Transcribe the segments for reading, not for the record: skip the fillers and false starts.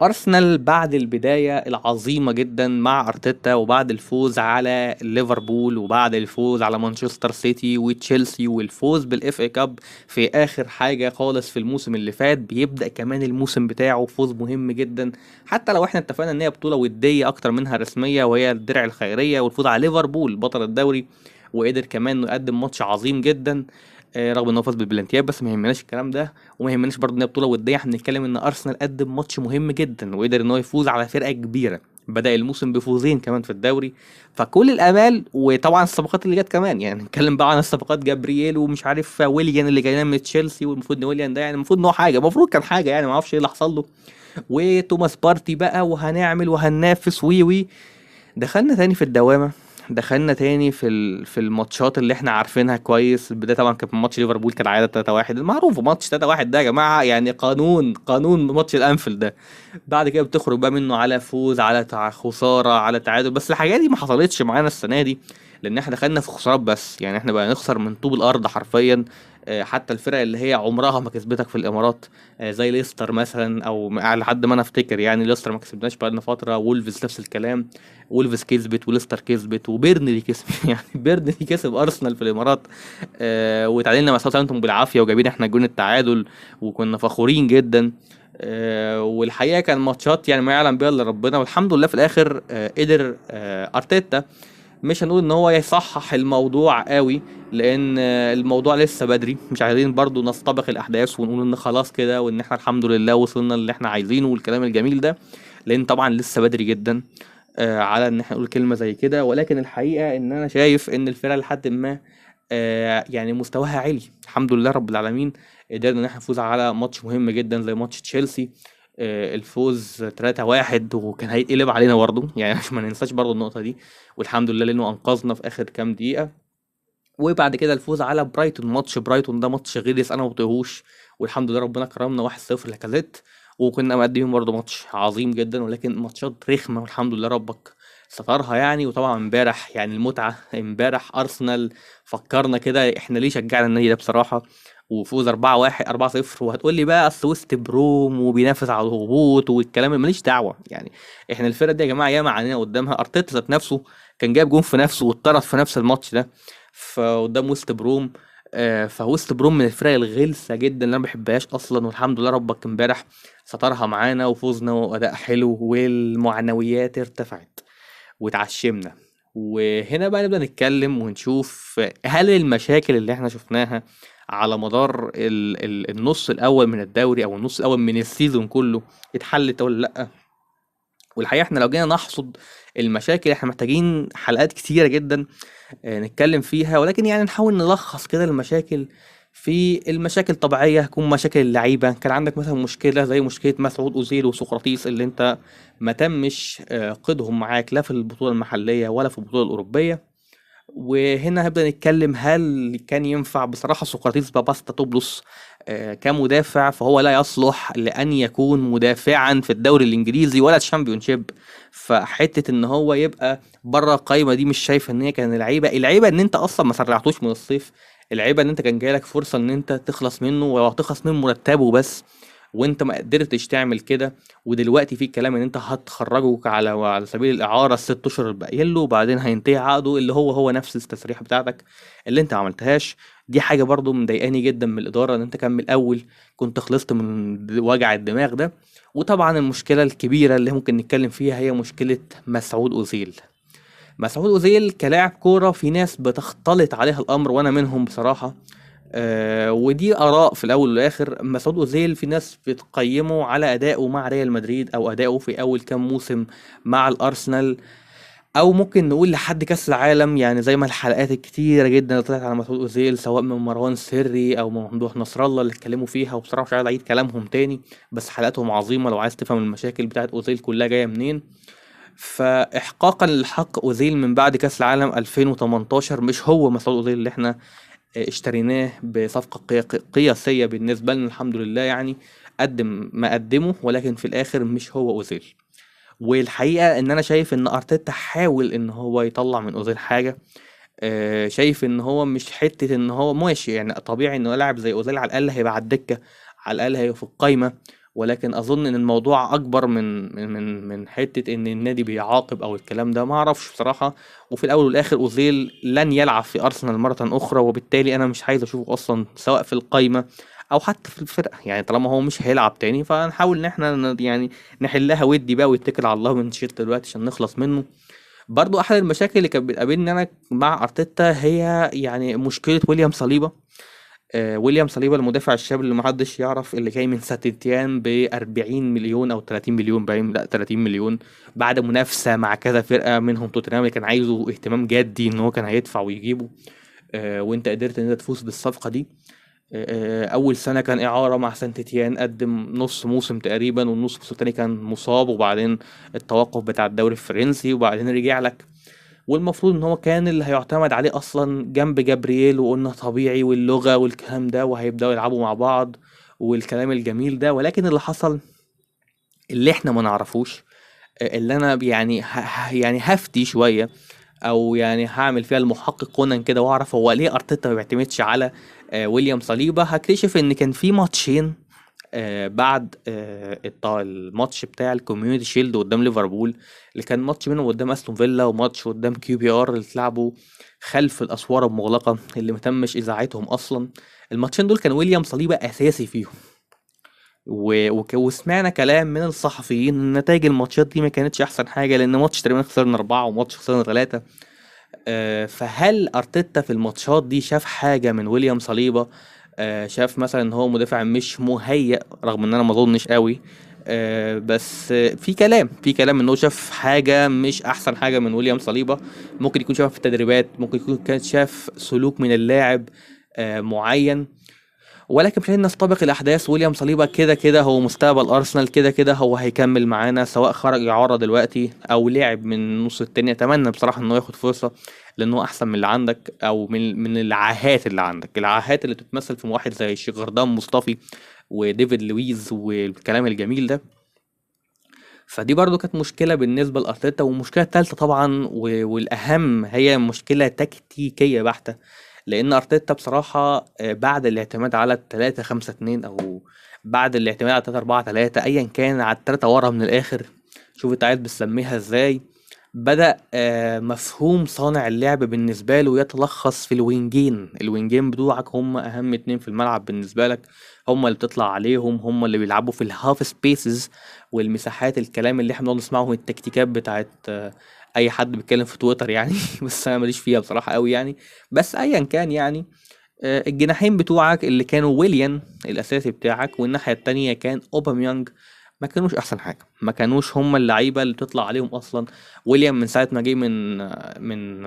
أرسنال بعد البداية العظيمة جدا مع أرتيتا، وبعد الفوز على ليفربول، وبعد الفوز على مانشستر سيتي وتشيلسي، والفوز بال FA Cup في آخر حاجة خالص في الموسم اللي فات، بيبدأ كمان الموسم بتاعه فوز مهم جدا، حتى لو احنا اتفقنا ان هي بطولة ودية أكتر منها رسمية، وهي الدرع الخيرية، والفوز على ليفربول بطل الدوري، وقدر كمان انه يقدم ماتش عظيم جدا، رغم ان هو فاز بالبلانتيات، بس ما يهمناش الكلام ده، وما يهمناش برضه ان هي بطوله وديه. احنا بنتكلم ان ارسنال قدم ماتش مهم جدا وقدر ان هو يفوز على فرقه كبيرة، بدا الموسم بفوزين كمان في الدوري، فكل الامال، وطبعا الصفقات اللي جت كمان، يعني نتكلم بقى عن الصفقات، جابرييل ومش عارف ويليان اللي جاينا من تشيلسي، والمفروض ان ويليان ده يعني المفروض ان هو حاجة، المفروض كان حاجة يعني، ما اعرفش ايه اللي حصل له، وتوماس بارتي بقى، وهنعمل وهننافس وي وي. دخلنا تاني في الدوامة، دخلنا تاني في الماتشات اللي احنا عارفينها كويس. البداية طبعا كانت ماتش ليفربول كالعادة 3-1، المعروف ماتش 3-1 ده يا جماعة، يعني قانون ماتش الانفيلد ده. بعد كده بتخرج بقى منه على فوز، على خسارة، على تعادل، بس الحاجات دي ما حصلتش معانا السنة دي، لان احنا دخلنا في خسارات بس، يعني احنا بقى نخسر من طوب الارض حرفيا. حتى الفرق اللي هي عمرها ما كسبتك في الامارات، زي ليستر مثلا، او على حد ما انا افتكر يعني ليستر ما كسبناش بقالنا فترة، وولفز نفس الكلام، وولفز كسبت وليستر كسبت وبيرنلي كسب يعني بيرنلي كسب ارسنال في الامارات، وتعادلنا مع ساوثهامبتون بالعافية وجايبين احنا جون التعادل وكنا فخورين جدا. والحقيقة كان ماتشات يعني ما يعلم بها الا ربنا، والحمد لله في الاخر، قدر، ارتيتا، مش هنقول ان هو يصحح الموضوع قوي لان الموضوع لسه بدري، مش عايزين برضو نستبق الاحداث ونقول ان خلاص كده وان احنا الحمد لله وصلنا اللي احنا عايزينه والكلام الجميل ده، لان طبعا لسه بدري جدا، على ان احنا نقول كلمة زي كده. ولكن الحقيقة ان انا شايف ان الفرقة لحد ما، يعني مستواها عالي الحمد لله رب العالمين، قدرنا ان احنا نفوز على ماتش مهم جدا زي ماتش تشيلسي، الفوز 3-1، وكان هيتقلب علينا برضه يعني عشان ما ننساش برضه النقطة دي، والحمد لله لأنه أنقذنا في آخر كام دقيقة. وبعد كده الفوز على برايتون، ماتش برايتون ده ماتش غلس أنا ما بطيقهوش، والحمد لله ربنا كرمنا 1-0 لاكازيت، وكنا مقدمين برضه ماتش عظيم جدا، ولكن ماتشات رخمة والحمد لله ربك سترها يعني. وطبعا امبارح يعني المتعة، امبارح أرسنال فكرنا كده احنا ليه شجعنا النادي ده بصراحة، وفوز 4-1، 4-0. وهتقول لي بقى اصل وست بروم وبينافس على الهبوط والكلام اللي ماليش دعوه، يعني احنا الفرقة دي يا جماعة ياما عانينا قدامها. ارتيتا ذات نفسه كان جايب جون في نفسه واتطرد في نفس الماتش ده فقدام وست بروم، فوست بروم من الفرق الغلسه جدا اللي انا ما بحبهاش اصلا، والحمد لله ربك امبارح سترها معانا وفوزنا واداء حلو والمعنويات ارتفعت وتعشمنا. وهنا بقى نبدأ نتكلم ونشوف هل المشاكل اللي احنا شفناها على مدار النص الأول من الدوري أو النص الأول من ال season كله اتحلت ولا لأ. والحقيقة احنا لو جينا نحصد المشاكل احنا محتاجين حلقات كتيرة جدا، نتكلم فيها، ولكن يعني نحاول نلخص كده المشاكل. في المشاكل طبيعية هتكون مشاكل اللعيبة، كان عندك مثلا مشكلة زي مشكلة مسعود أوزيل وسقراطيس اللي انت ما تمش، قيدهم معاك لا في البطولة المحلية ولا في البطولة الأوروبية. وهنا هبدأ نتكلم هل كان ينفع بصراحة سقراطيس باباستاتوبلوس، كمدافع، فهو لا يصلح لأن يكون مدافعا في الدوري الإنجليزي ولا الشامبيونشيب، فحتة إن هو يبقى بره القايمة دي مش شايف إن هي كان العيبة. العيبة إن أنت أصلا ما سرعتوش من الصيف، العيبة إن أنت كان جايلك فرصة إن أنت تخلص منه ولو هتخلص من مرتبه بس، وأنت ما قدرتش تعمل كده. ودلوقتي في كلام إن أنت هتخرجه على سبيل الإعارة الست أشهر الباقيين له، وبعدين هينتهي عقده اللي هو نفس التسريح بتاعتك اللي أنت ما عملتهاش. دي حاجة برضو مضايقاني جدا من الإدارة، إن أنت كان من الأول كنت خلصت من وجع الدماغ ده. وطبعا المشكلة الكبيرة اللي ممكن نتكلم فيها هي مشكلة مسعود أوزيل. مسعود أوزيل كلاعب كورة في ناس بتختلط عليها الأمر وأنا منهم بصراحة، ودي آراء في الأول والآخر. مسعود أوزيل في ناس بتقيمه على أدائه مع ريال مدريد أو أدائه في أول كام موسم مع الأرسنال، أو ممكن نقول لحد كأس العالم، يعني زي ما الحلقات الكتيرة جدا اللي طلعت على مسعود أوزيل سواء من مروان سري أو من ممدوح نصر الله اللي اتكلموا فيها، وبصراحة مش عايز أعيد كلامهم تاني، بس حلقاتهم عظيمة لو عايز تفهم المشاكل بتاعت أوزيل كلها جاية منين. فإحقاقا للحق أوزيل من بعد كأس العالم 2018 مش هو مسعود أوزيل اللي احنا اشتريناه بصفقة قياسية بالنسبة لنا الحمد لله، يعني قدم ما قدمه، ولكن في الآخر مش هو أوزيل. والحقيقة إن أنا شايف إن أرتيتا حاول إن هو يطلع من أوزيل حاجة، شايف إن هو مش حتة إن هو ماشي، يعني طبيعي إنه لاعب زي أوزيل على الأقل هيبقى على الدكة، على الأقل هيبقى في القايمة، ولكن اظن ان الموضوع اكبر من من من حتة ان النادي بيعاقب او الكلام ده، ما اعرفش بصراحة. وفي الاول والاخر اوزيل لن يلعب في ارسنال مرة اخرى، وبالتالي انا مش عايز اشوفه اصلا سواء في القايمة او حتى في الفرقة. يعني طالما هو مش هيلعب تاني فنحاول ان احنا يعني نحلها ودي بقى ويتكل على الله ونشيل دلوقتي عشان نخلص منه. برضو احد المشاكل اللي كانت بتقابلني انا مع ارتيتا هي يعني مشكلة ويليام صليبه. ويليام صليبه المدافع الشاب اللي محدش يعرف، اللي جاي من سانتيتيان ب 40 مليون او 30 مليون، باين لا 30 مليون، بعد منافسه مع كذا فرقه منهم توتنهام اللي كان عايزه اهتمام جدي ان هو كان هيدفع ويجيبه، وانت قدرت ان انت تفوز بالصفقه دي. اول سنة كان اعاره مع سانتيتيان، قدم نص موسم تقريبا، والنص موسم التاني كان مصاب، وبعدين التوقف بتاع الدوري الفرنسي، وبعدين رجع لك. والمفروض ان هو كان اللي هيعتمد عليه اصلا جنب جابرييل، وقلنا طبيعي واللغة والكلام ده، وهيبداوا يلعبوا مع بعض والكلام الجميل ده. ولكن اللي حصل اللي احنا ما نعرفوش، اللي انا يعني يعني هفتي شوية او يعني هعمل فيها المحقق كونان كده واعرف هو ليه ارتيتا ما بيعتمدش على ويليام صليبه. هكتشف ان كان في ماتشين بعد الماتش بتاع الكوميونيتي شيلد قدام ليفربول، اللي كان ماتش منهم قدام استون فيلا وماتش قدام كيو بي ار اللي اتلعبوا خلف الاسوار المغلقة اللي ما تمش اذاعتهم اصلا. الماتشين دول كان ويليام صليبه اساسي فيهم، وسمعنا كلام من الصحفيين ان نتائج الماتشات دي ما كانتش احسن حاجة، لان ماتش تقريبا خسرنا 4 وماتش خسرنا 3. فهل ارتيتا في الماتشات دي شاف حاجة من ويليام صليبه؟ شاف مثلا ان هو مدافع مش مهيأ، رغم ان انا ما اظنش قوي، بس في كلام انه شاف حاجة مش احسن حاجة من ويليام صليبه. ممكن يكون شافها في التدريبات، ممكن يكون كان شاف سلوك من اللاعب معين، ولكن مش عايزين نستبق الاحداث. ويليام صليبه كده كده هو مستقبل ارسنال، كده كده هو هيكمل معانا سواء خرج اعاره دلوقتي او لعب من النص التاني. اتمنى بصراحة انه ياخد فرصة، لانه احسن من اللي عندك او من العاهات اللي عندك، العاهات اللي بتتمثل في واحد زي شيخ مصطفي وديفيد لويز والكلام الجميل ده. فدي برضو كانت مشكلة بالنسبة لارتيتا. والمشكلة الثالثة طبعا والاهم هي مشكلة تكتيكية بحته، لان ارتيتا بصراحة بعد الاعتماد على 3-5-2 او بعد الاعتماد على 3-4-3 ايا كان، على 3 ورا من الاخر، شوف انت عايز بتسميها ازاي، بدأ مفهوم صانع اللعب بالنسبة له يتلخص في الوينجين. الوينجين بتوعك هم اهم 2 في الملعب بالنسبة لك، هم اللي بتطلع عليهم، هم اللي بيلعبوا في ال half spaces والمساحات، الكلام اللي احنا بنقعد نسمعه من التكتيكات بتاعت اي حد بيتكلم في تويتر يعني بس انا ماليش فيها بصراحة قوي يعني. بس ايا كان يعني الجناحين بتوعك اللي كانوا ويليان الاساسي بتاعك والناحية التانية كان اوباميانج، ما كانوش احسن حاجة، ما كانوش هم اللعيبة اللي بتطلع عليهم اصلا. ويليام من ساعة ما جه من من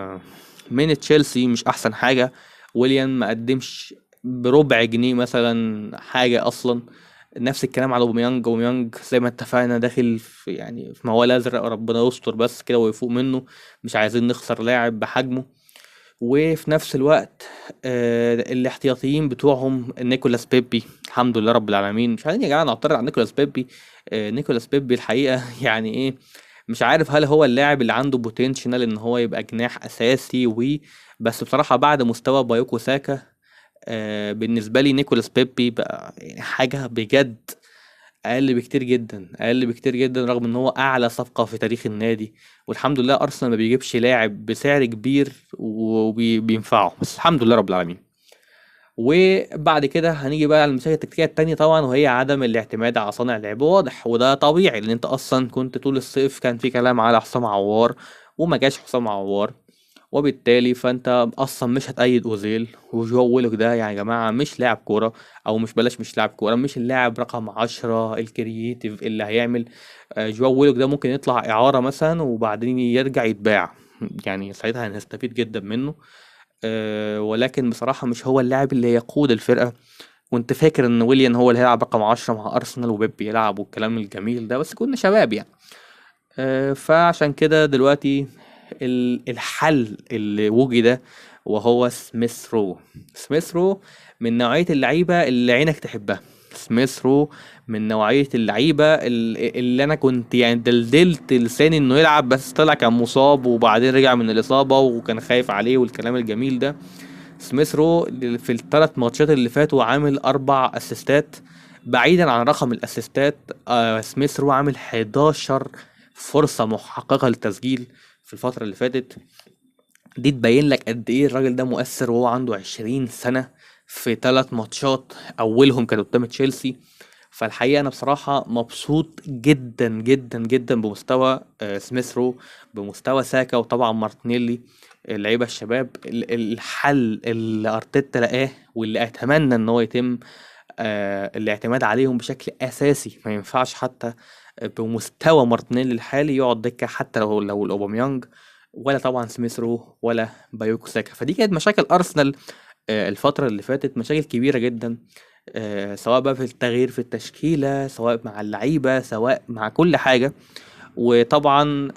من تشيلسي مش احسن حاجة، ويليام ما قدمش بربع جنيه مثلا حاجة اصلا. نفس الكلام على اوباميانج. اوباميانج زي ما اتفقنا داخل في يعني في موال ازرق، ربنا يستر بس كده ويفوق منه، مش عايزين نخسر لاعب بحجمه. وفي نفس الوقت الاحتياطيين بتوعهم نيكولاس بيبي، الحمد لله رب العالمين، مش عايزين يا جماعة نعترض على نيكولاس بيبي. نيكولاس بيبي الحقيقة يعني ايه، مش عارف هل هو اللاعب اللي عنده potential ان هو يبقى جناح اساسي بس بصراحة بعد مستوى بايوكو ساكا بالنسبة لي نيكولاس بيبي بقى يعني حاجة بجد اقل بكتير جدا، اقل بكتير جدا، رغم ان هو اعلى صفقة في تاريخ النادي. والحمد لله ارسنال ما بيجيبش لاعب بسعر كبير وبينفعه، بس الحمد لله رب العالمين. وبعد كده هنيجي بقى على المشاكل التكتيكيه التانية طبعا، وهي عدم الاعتماد على صانع لعب واضح، وده طبيعي لان انت اصلا كنت طول الصيف كان في كلام على حسام عوار وما جاش حسام عوار، وبالتالي فانت اصلا مش هتأيد اوزيل. وجو ويلوك ده يعني يا جماعة مش لاعب كورة، او مش بلاش مش لاعب كورة، مش اللاعب رقم 10 ال creative اللي هيعمل. جو ويلوك ده ممكن يطلع اعاره مثلا وبعدين يرجع يتباع، يعني ساعتها هنستفيد جدا منه. ولكن بصراحة مش هو اللاعب اللي يقود الفرقة. وانت فاكر ان ويليان هو اللي هيلعب رقم 10 مع ارسنال وبيبي يلعب والكلام الجميل ده، بس كنا شباب يعني. فعشان كده دلوقتي الحل اللي وجد وهو سميث رو. سميث رو من نوعية اللعيبة اللي عينك تحبها، سميث رو من نوعية اللعيبة اللي أنا كنت يعني دلدلت لساني إنه يلعب، بس طلع كان مصاب وبعدين رجع من الإصابة وكان خايف عليه والكلام الجميل ده. سميث رو في الثلاث ماتشات اللي فاتوا عامل 4 assist ات، بعيدا عن رقم الاسيستات، سميث رو عامل 11 فرصة محققة للتسجيل في الفترة اللي فاتت. دي تبين لك قد ايه الراجل ده مؤثر وهو عنده 20 سنة في 3 ماتشات اولهم كانوا قدام تشيلسي. فالحقيقة انا بصراحة مبسوط جدا جدا جدا بمستوى سميث رو، بمستوى ساكا، وطبعا مارتينيلي، اللعيبة الشباب. الحل اللي ارتيتا لقاه واللي اتمنى ان هو يتم الاعتماد عليهم بشكل اساسي، ما ينفعش حتى بمستوى مارتينيلي الحالي يقعد دكة حتى لو الاوباميانج ولا طبعا سميث رو ولا بايوكو ساكا. فدي كانت مشاكل ارسنال الفترة اللي فاتت، مشاكل كبيرة جدا، سواء بقى في التغيير في التشكيلة، سواء مع اللعيبة، سواء مع كل حاجة. وطبعا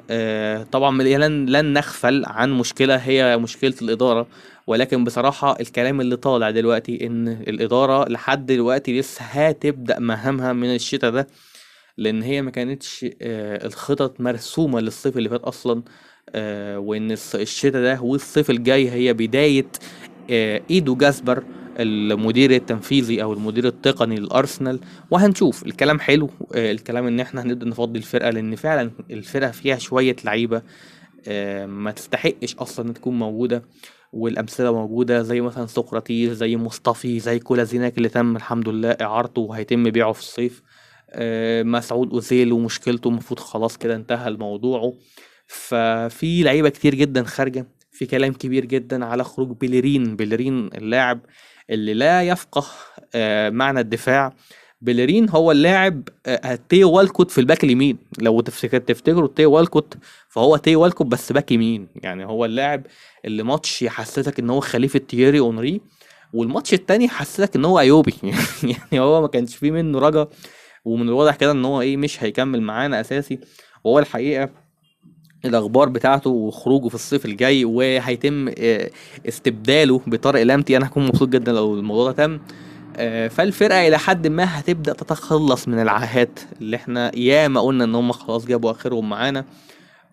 طبعا لن نغفل عن مشكلة هي مشكلة الإدارة، ولكن بصراحة الكلام اللي طالع دلوقتي إن الإدارة لحد دلوقتي لسه هتبدأ مهامها من الشتاء ده، لأن هي ما كانتش الخطط مرسومة للصيف اللي فات أصلا، وإن الشتاء ده والصيف الجاي هي بداية إيدو جاسبر المدير التنفيذي أو المدير التقني للأرسنال. وهنشوف الكلام حلو، الكلام إن إحنا هنبدأ نفضي الفرقة، لأن فعلا الفرقة فيها شوية لعيبة ما تستحقش أصلا إن تكون موجودة، والأمثلة موجودة زي مثلا سقراطيس، زي مصطفي، زي كولازيناك اللي تم الحمد لله إعارته وهيتم بيعه في الصيف، مسعود أوزيل ومشكلته المفروض خلاص كده انتهى الموضوع. ففي لعيبة كتير جدا خارجة، في كلام كبير جدا على خروج بيليرين. بيليرين اللاعب اللي لا يفقه معنى الدفاع. بيليرين هو اللاعب تيو والكوت في الباك اليمين، لو تفتكروا تيو والكوت، فهو تيو والكوت بس باك يمين. يعني هو اللاعب اللي ماتش يحسسك ان هو خليفة تييري اونري، والماتش التاني يحسسك ان هو ايوبي. يعني هو ما كانش فيه منه رجا، ومن الواضح كده ان هو ايه مش هيكمل معانا اساسي. وهو الحقيقة الاخبار بتاعته وخروجه في الصيف الجاي وهيتم استبداله بطارق لامتي، انا هكون مبسوط جدا لو الموضوع ده تم. فالفرقه الى حد ما هتبدا تتخلص من العاهات اللي احنا ياما قلنا ان هم خلاص جابوا اخرهم معانا،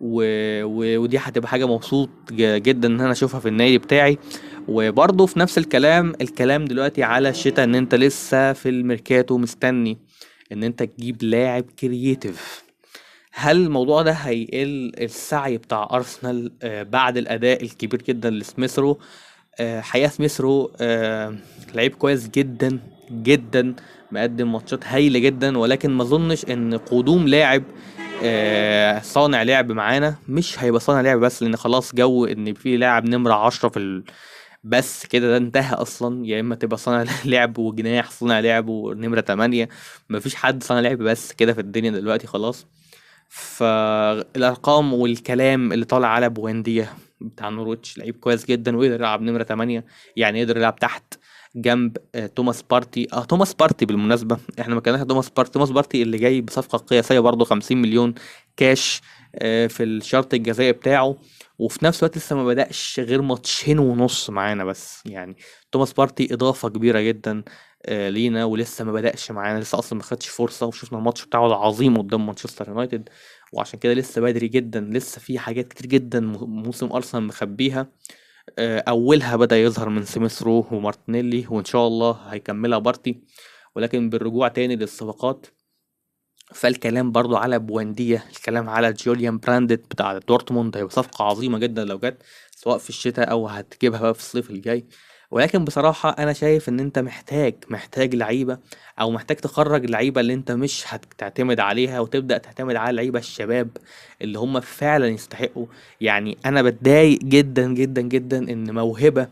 ودي هتبقى حاجة مبسوط جدا ان انا اشوفها في النادي بتاعي. وبرضه في نفس الكلام دلوقتي على الشتاء، ان انت لسه في الميركاتو مستني ان انت تجيب لاعب creative. هل الموضوع ده هيقل السعي بتاع أرسنال بعد الأداء الكبير جدا لسميث رو؟ حقيقة سميث رو لعيب كويس جدا جدا، مقدم ماتشات هايلة جدا، ولكن ما اظنش ان قدوم لاعب صانع لعب معانا مش هيبقى صانع لعب بس، لان خلاص جو ان في لاعب نمرة 10 في بس كده ده انتهى اصلا. يا اما تبقى صانع لعب وجناح، صانع لعب ونمرة 8، مفيش حد صانع لعب بس كده في الدنيا دلوقتي خلاص. فالارقام والكلام اللي طالع على بوانديا بتاع نورويتش لعيب كويس جدا ويقدر يلعب نمرة 8، يعني يقدر يلعب تحت جنب توماس بارتي. توماس بارتي بالمناسبة احنا ما كناش توماس بارتي، توماس بارتي اللي جاي بصفقة قياسية برضه 50 مليون كاش في الشرط الجزائي بتاعه، وفي نفس الوقت لسه ما بدأش غير ماتشين ونص معانا بس. يعني توماس بارتي إضافة كبيرة جدا لينا ولسه ما بدأش معانا، لسه أصلا ما خدش فرصة، وشفنا الماتش بتاعه العظيم قدام مانشستر يونايتد، وعشان كده لسه بدري جدا، لسه في حاجات كتير جدا موسم أرسنال مخبيها. أولها بدأ يظهر من سميث رو ومارتينيلي، وإن شاء الله هيكملها بارتي. ولكن بالرجوع تاني للصفقات، فالكلام برضو على بوانديا، الكلام على جوليان براندت بتاع دورتموند، هيبقى صفقة عظيمة جدا لو جت سواء في الشتاء أو هتجيبها بقى في الصيف الجاي. ولكن بصراحة أنا شايف إن أنت محتاج لعيبة، أو محتاج تخرج اللعيبة اللي أنت مش هتعتمد عليها، وتبدأ تعتمد على لعيبة الشباب اللي هم فعلا يستحقوا. يعني أنا بتضايق جدا جدا جدا إن موهبة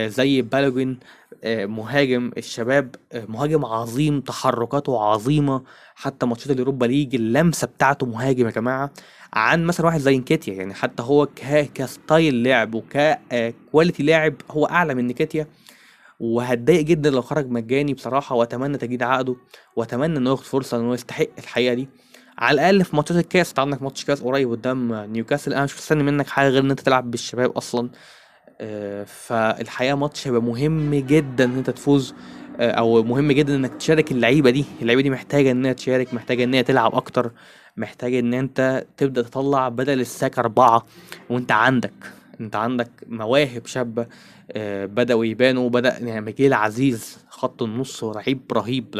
زي بالوجن، مهاجم الشباب، مهاجم عظيم، تحركاته عظيمة، حتى ماتشات اليوروبا ليج اللمسة بتاعته مهاجم يا جماعة، عن مثلا واحد زي نكيتيا. يعني حتى هو ك style لعب وك quality لاعب هو أعلى من نكيتيا، وهتضايق جدا لو خرج مجاني بصراحة، وأتمنى تجديد عقده، وأتمنى إنه ياخد فرصة إنه يستحق الحقيقة دي، على الأقل في ماتشات الكاس. انت عندك ماتش كاس قريب قدام نيوكاسل، أنا مش مستني منك حاجة غير إن أنت تلعب بالشباب أصلا. فالحقيقة ماتش هيبقى مهم جدا ان انت تفوز، او مهم جدا انك تشارك اللعيبة دي. اللعيبة دي محتاجة انها تشارك، محتاجة انها تلعب اكتر، محتاجة ان انت تبدأ تطلع بدل الساك 4 وانت عندك انت عندك مواهب شابه بدأوا يبانوا، بدأ يعني ميكيل عزيز خط النص لعيب رهيب،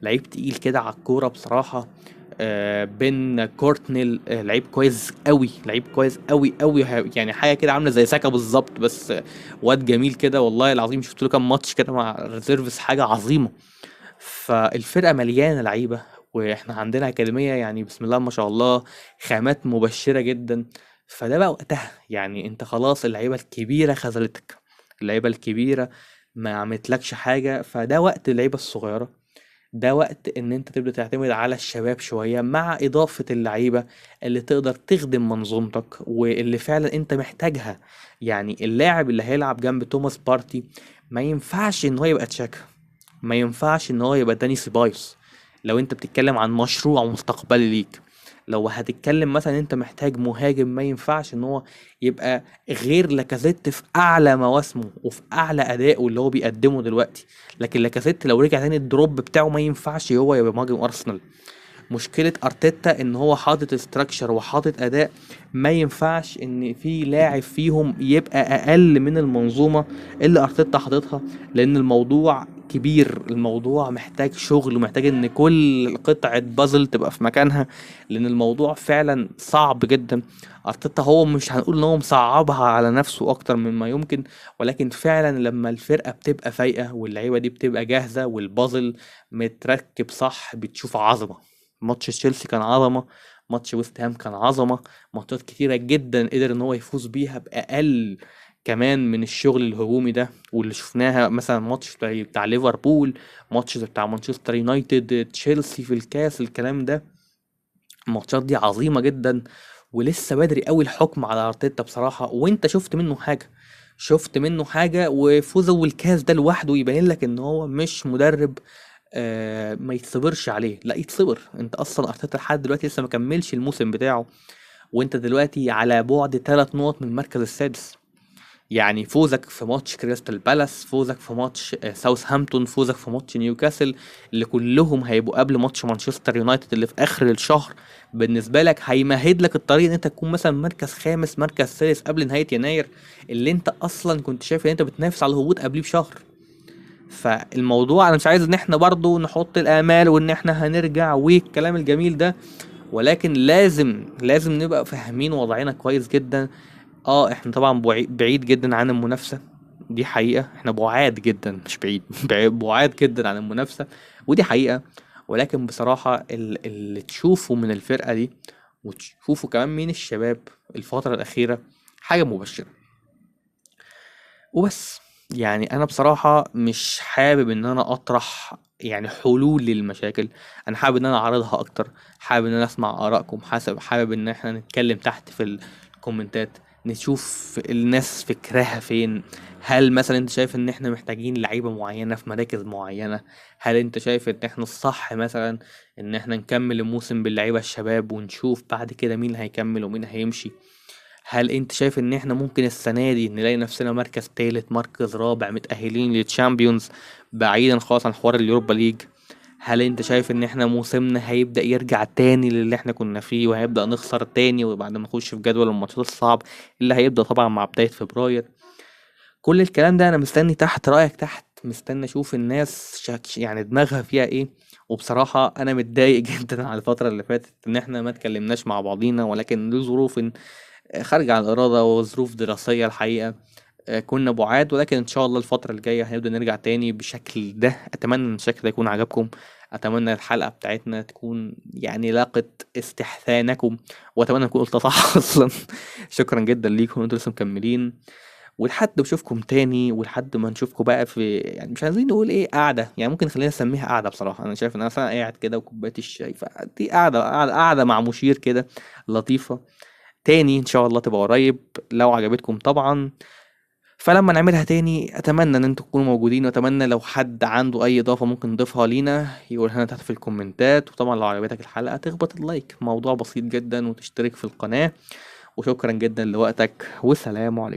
لعيب تقيل كده على الكورة بصراحة. بن كورتنيل لعيب كويس قوي، لعيب كويس قوي قوي، يعني حاجة كده عامله زي ساكا بالظبط، بس واد جميل كده والله العظيم. شفت له كام ماتش كده مع reserves، حاجة عظيمة. فالفرقه مليانة لعيبة، واحنا عندنا اكاديمية يعني بسم الله ما شاء الله، خامات مبشرة جدا. فده بقى وقتها، يعني انت خلاص اللعيبة الكبيرة خذلتك، اللعيبة الكبيرة ما عملتلكش حاجة، فده وقت اللعيبة الصغيرة، ده وقت ان انت تبدا تعتمد على الشباب شوية مع اضافه اللعيبة اللي تقدر تخدم منظومتك واللي فعلا انت محتاجها. يعني اللاعب اللي هيلعب جنب توماس بارتي ما ينفعش ان هو يبقى تشاكا، ما ينفعش ان هو يبقى داني سيبايوس. لو انت بتتكلم عن مشروع مستقبلي ليك، لو هتتكلم مثلا انت محتاج مهاجم، ما ينفعش ان هو يبقى غير لاكازيت في اعلى مواسمه وفي اعلى ادائه اللي هو بيقدمه دلوقتي. لكن لاكازيت لو رجع تاني ال drop بتاعه ما ينفعش هو يبقى مهاجم ارسنال. مشكلة ارتيتا ان هو حاطط structure وحاطط اداء، ما ينفعش ان في لاعب فيهم يبقى اقل من المنظومة اللي ارتيتا حاططها، لان الموضوع كبير، الموضوع محتاج شغل ومحتاج ان كل قطعة بازل تبقى في مكانها، لان الموضوع فعلا صعب جدا. ارتيتا هو مش هنقول ان هو مصعبها على نفسه اكتر مما يمكن، ولكن فعلا لما الفرقة بتبقى فايقة واللعيبة دي بتبقى جاهزة والبازل متركب صح بتشوف عظمة. ماتش تشيلسي كان عظمة، ماتش ويست هام كان عظمة، ماتشات كتيرة جدا قدر ان هو يفوز بيها بأقل كمان من الشغل الهجومي ده، واللي شفناها مثلا ماتش بتاع ليفربول، ماتش بتاع مانشستر يونايتد، تشيلسي في الكاس، الكلام ده. الماتشات دي عظيمة جدا، ولسه بدري قوي الحكم على ارتيتا بصراحة. وانت شفت منه حاجة، شفت منه حاجة، وفوزه والكاس ده لوحده يبين لك ان هو مش مدرب ما يتصبرش عليه، لا يتصبر. انت اصلا ارتيتا لحد دلوقتي لسه ما كملش الموسم بتاعه، وانت دلوقتي على بعد 3 نقط من المركز السادس. يعني فوزك في ماتش كريستال بالاس، فوزك في ماتش ساوثهامبتون، فوزك في ماتش نيوكاسل، اللي كلهم هيبقوا قبل ماتش مانشستر يونايتد اللي في اخر الشهر، بالنسبة لك هيمهد لك الطريق ان انت تكون مثلا مركز خامس مركز سادس قبل نهاية يناير، اللي انت اصلا كنت شايف ان انت بتنافس على الهبوط قبليه بشهر. فالموضوع انا مش عايز ان احنا برضو نحط الامال وان احنا هنرجع والكلام الجميل ده، ولكن لازم نبقى فاهمين وضعنا كويس جدا. احنا طبعا بعيد جدا عن المنافسة، دي حقيقة، احنا بعاد جدا، مش بعيد، بعاد جدا عن المنافسة ودي حقيقة. ولكن بصراحة اللي تشوفه من الفرقة دي وتشوفه كمان من الشباب الفترة الأخيرة حاجة مبشرة. وبس يعني أنا بصراحة مش حابب إن أنا أطرح يعني حلول للمشاكل، أنا حابب إن أنا أعرضها أكتر، حابب إن أنا أسمع آرائكم، حابب إن إحنا نتكلم تحت في الكومنتات، نشوف الناس فكرها فين. هل مثلا انت شايف ان احنا محتاجين لعيبة معينة في مراكز معينة؟ هل انت شايف ان احنا الصح مثلا ان احنا نكمل الموسم باللعيبة الشباب ونشوف بعد كده مين هيكمل ومين هيمشي؟ هل انت شايف ان احنا ممكن السنة دي نلاقي نفسنا مركز تالت مركز رابع متأهلين لل Champions بعيدا خالص عن حوار ال Europa League؟ هل انت شايف ان احنا موسمنا هيبدأ يرجع تاني للي احنا كنا فيه وهيبدأ نخسر تاني وبعد ما نخش في جدول الماتشات الصعب اللي هيبدأ طبعا مع بداية فبراير؟ كل الكلام ده انا مستني تحت رأيك تحت، مستني اشوف الناس يعني دماغها فيها ايه. وبصراحة انا متضايق جدا على الفترة اللي فاتت ان احنا ما اتكلمناش مع بعضينا، ولكن لظروف خارجة عن الإرادة وظروف دراسية الحقيقة كنا بعاد، ولكن إن شاء الله الفترة الجاية هنبدأ نرجع تاني بشكل ده. أتمنى إن الشكل ده يكون عجبكم، أتمنى الحلقة بتاعتنا تكون لاقت استحسانكم، وأتمنى أكون قلت صح أصلا. شكرا جدا ليكم، أنتوا لسه مكملين، ولحد ما أشوفكم تاني، ولحد ما نشوفكم بقى في مش عايزين نقول إيه قعدة، ممكن خلينا نسميها قعدة. بصراحة أنا شايف إن أنا مثلا قاعد كده وكوباية الشاي، فدي قعدة مع مشير كده لطيفة. تاني إن شاء الله تبقى قريب لو عجبتكم طبعا. فلما نعملها تاني أتمنى إن انتوا تكونوا موجودين، وأتمنى لو حد عنده أي إضافة ممكن نضيفها لينا يقولها لنا تحت في الكومنتات. وطبعا لو عجبتك الحلقة تخبط ال like، موضوع بسيط جدا، وتشترك في القناة. وشكرا جدا لوقتك، والسلام عليكم.